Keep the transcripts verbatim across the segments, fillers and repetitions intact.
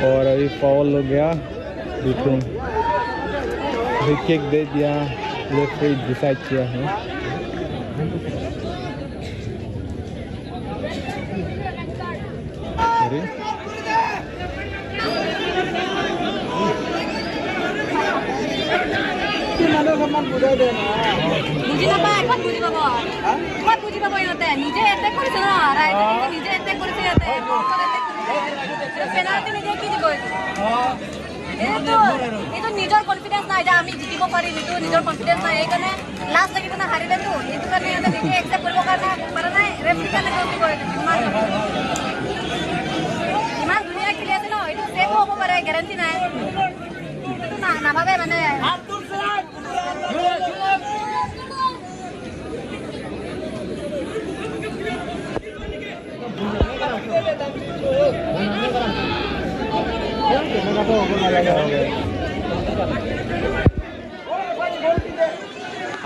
और अभी फाउल हो गया, बिटुंग अभी किक दे दिया, रेफरी डिसाइड किया है। अरे, বুজি নাপায়, ক'ত বুজি পাব? ক'ত বুজি পাব ইহঁতে? নিজে এটেক কৰিছে ন, ৰাইজে নিজে এটেক কৰিছে ইয়াতে। পেনাল্টি নিদিয়ে কি দিব এইটো? এইটো, এইটো নিজৰ কনফিডেন্স নাই যে আমি জিকিব পাৰিম, এইটো নিজৰ কনফিডেন্স নাই, সেইকাৰণে লাজ লাগি পিনে হাৰিলেতো। সেইটো কাৰণে সিহঁতে নিজে একচেপ্ট কৰিব কাৰণে পৰা নাই, ৰেফ্ৰি কাৰণে দোষ দিব এইটো। ইমান, ইমান ধুনীয়া খেলি আছে ন, এইটো ছেফো হ'ব পাৰে, গেৰাণ্টি নাই। এইটো না-, নাভাবে মানে।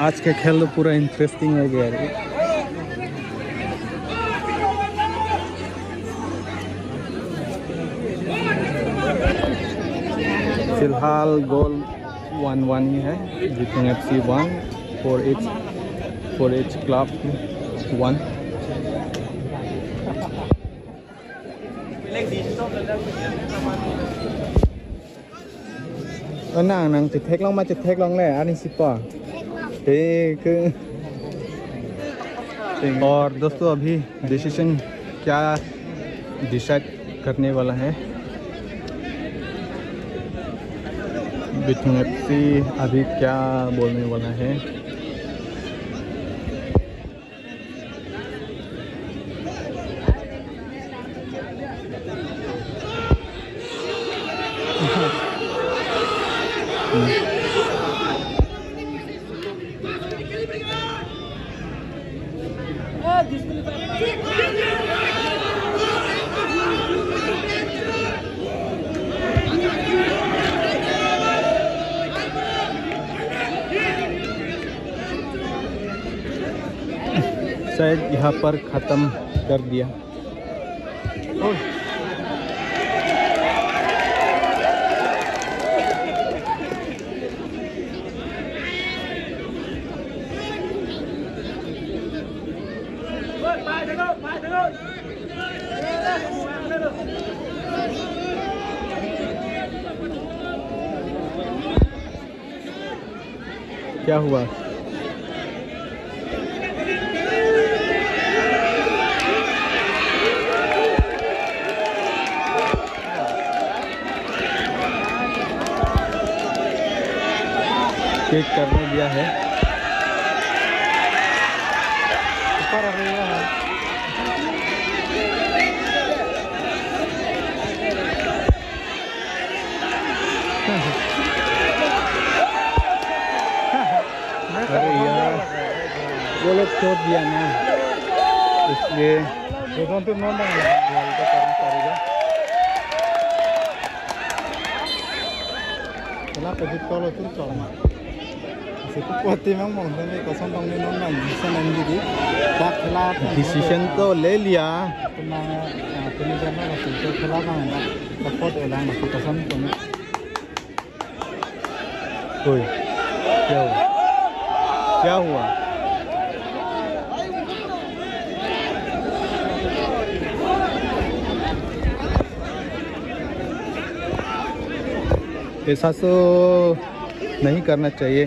आज के खेल तो पूरा इंटरेस्टिंग हो गया रे। फिलहाल गोल वन वन ही है, बिटुंग FC one, four H, four H club one. Nang, nang chetheklong ma, chetheklong le, ani sipa. Thek. और दोस्तों, अभी डिसीजन क्या डिसाइड करने वाला है, बिटुंग एफसी अभी क्या बोलने वाला है। शायद यहाँ पर खत्म कर दिया। क्या हुआ? किक करने दिया है। ऊपर आ गया है। अरे यार, वो लोग चोट दिया ना, इसलिए। Dosan tu non dang, wal ka karang karega. Kena pejit kalau tu sama. Situ kuat timang mong, tapi kosong tong ni non dang, bisa main gigi. Tak kena. Decision to le liya. Kena, ah, kena jana lah, situ kena bang, support orang, masih kosong tong. ओए, क्या हुआ? क्या हुआ? ऐसा तो नहीं करना चाहिए।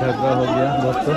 झगड़ा हो गया दोस्तों।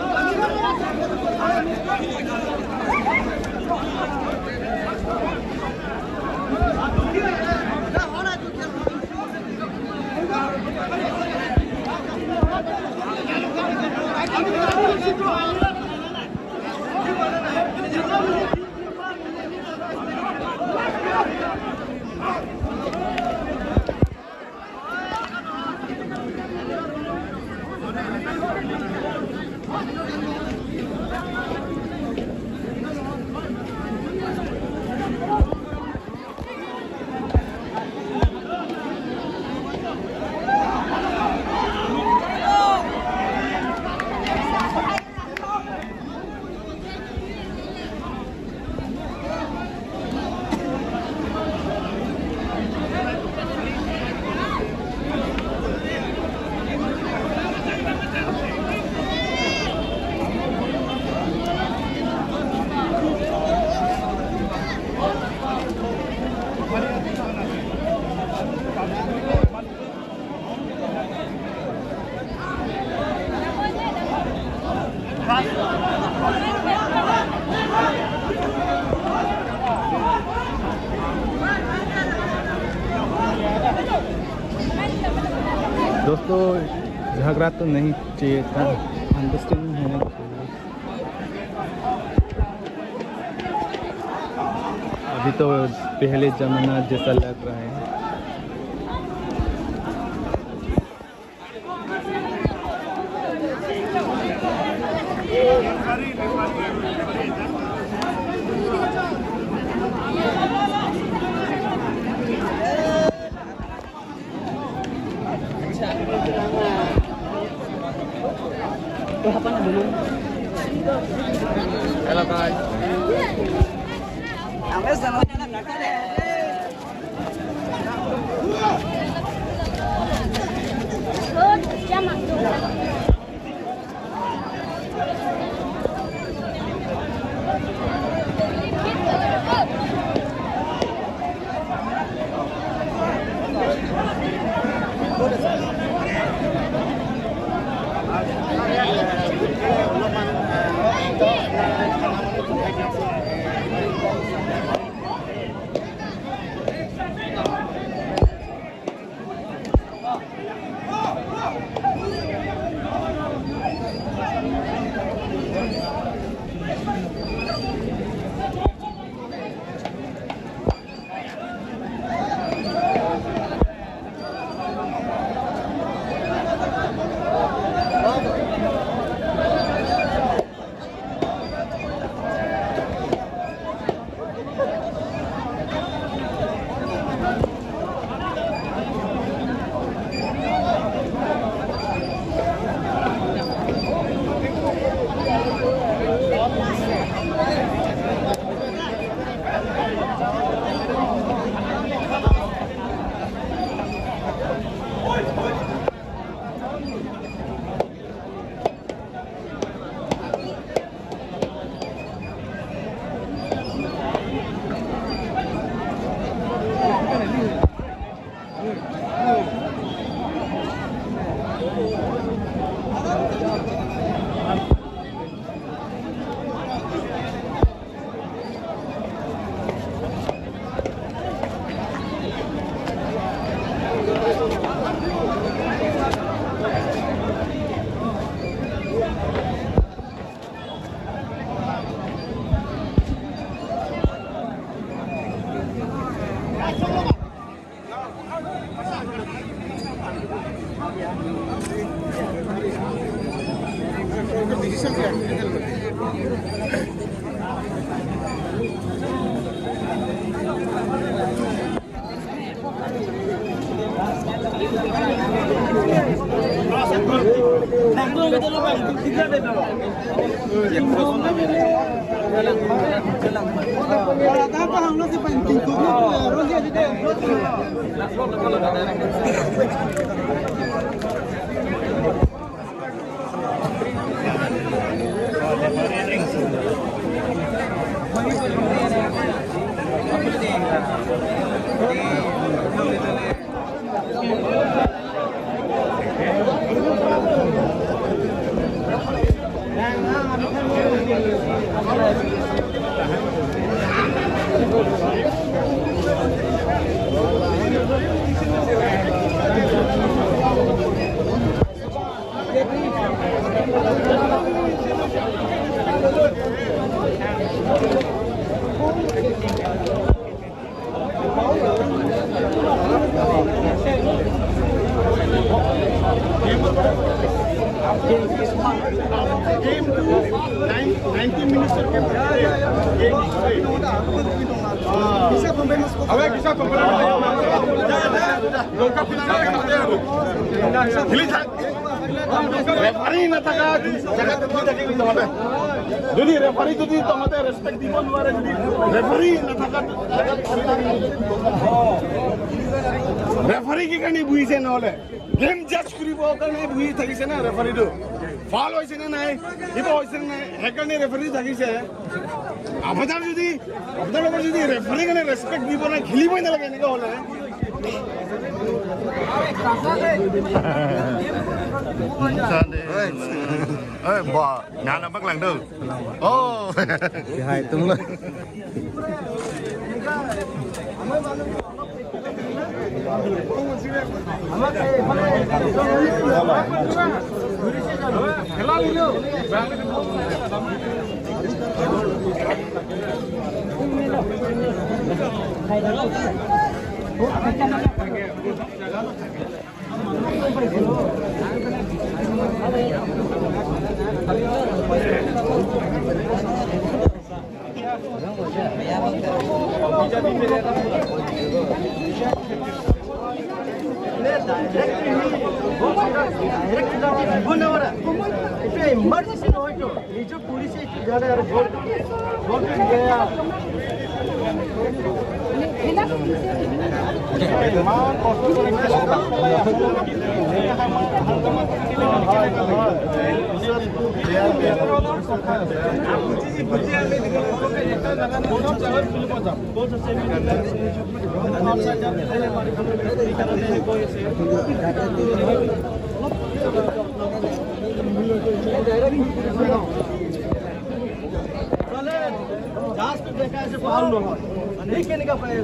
दोस्तों, झगड़ा तो नहीं चाहिए था, अंडरस्टैंडिंग होना चाहिए। अभी तो पहले जमाना जैसा लग रहा है। Hello guys. Referee nathaka jagat bui thaki tongte. Jodi referee jodi tongte respect dibo nware, jodi referee nathaka jagat bui thaki. Referee ke karne buise, nohole game judge kuribo karne bui thakise na referee tu. Foul hoise ne nai, kiba hoise ne nai, he karne referee thakise. Apnar jodi, apnar logot jodi referee karne respect dibo na, khelibo nalage eneka hole. Oi, oi, ba, nyan abak lang do. Oh. Hai, tung lo. Direct, direct দিব নোৱাৰা। এইটো ইমাৰ্জেঞ্চি নহয় তো। নিজৰ পুলিচে এইটো জানে আৰু বলটো, বলটো দিয়ে। Just দেখা আছে, foul নহয়। মানে, এই কেনেকা পায়?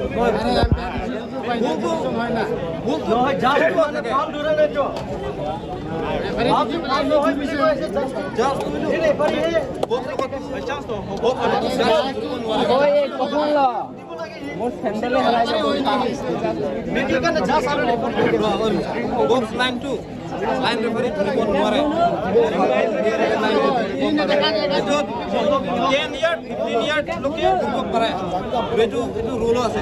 নহয়, just মানে foul ধৰা নাই তো। Foul নহয় বুলি কৈ আছে, just, just এই ৰেফাৰীয়ে। Oi, ei, koson lo? Mo sandal e halai lo. Box line two. Line referee thuribo nware. Eitu ten yard, fifteen yard loke thuribo pare. Eitu, eitu rule ase.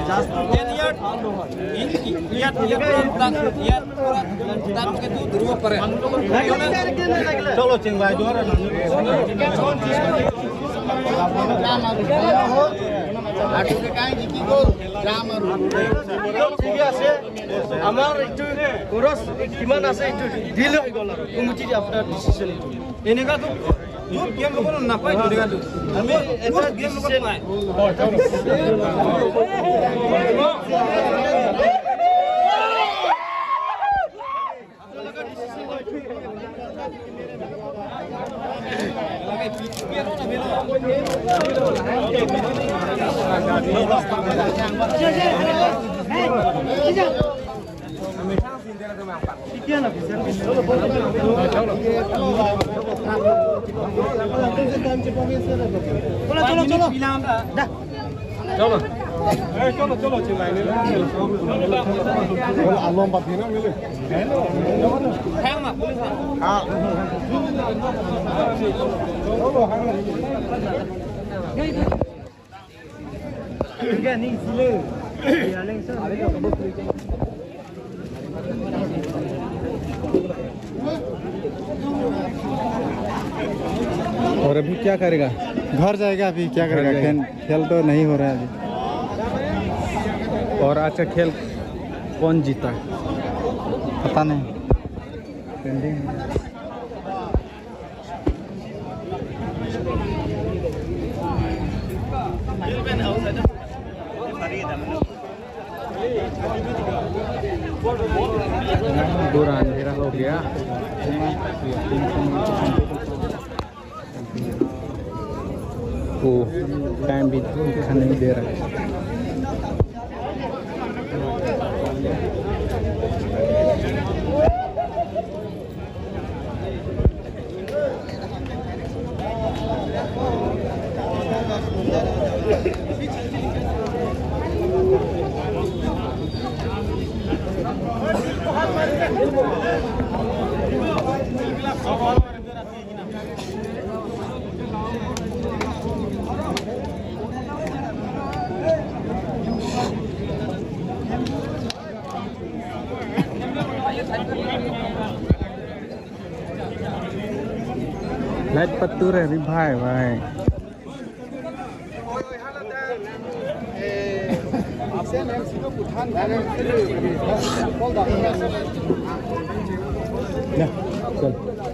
Ten yard, in, yard, yard, yard, yard loke thuribo pare. Cholo, chingvai duara na. ঠিক আছে, আমাৰ এইটো খৰচ কিমান আছে, এইটো দিলে হৈ গ'ল আৰু কমিটিৰ আপোনাৰ ডিচিশ্যন এইটো। এনেকুৱাতো বহুত গেম ল'ব নাপায়, এনেকুৱাতো। আমি বহুত গেম ল'ব নাপায়। Cholo, cholo. Cholo. Eh, cholo, cholo, cholo. Alom pathi na mile. और अभी क्या करेगा? घर जाएगा। अभी क्या करेगा? घर जाएगा। खेल, खेल तो नहीं हो रहा है अभी। और अच्छा, खेल कौन जीता? पता नहीं। Pending है। पूरा अंधेरा हो गया। Time bit dikhai dera. Light pattur ri bhai, bhai. Ya, chal.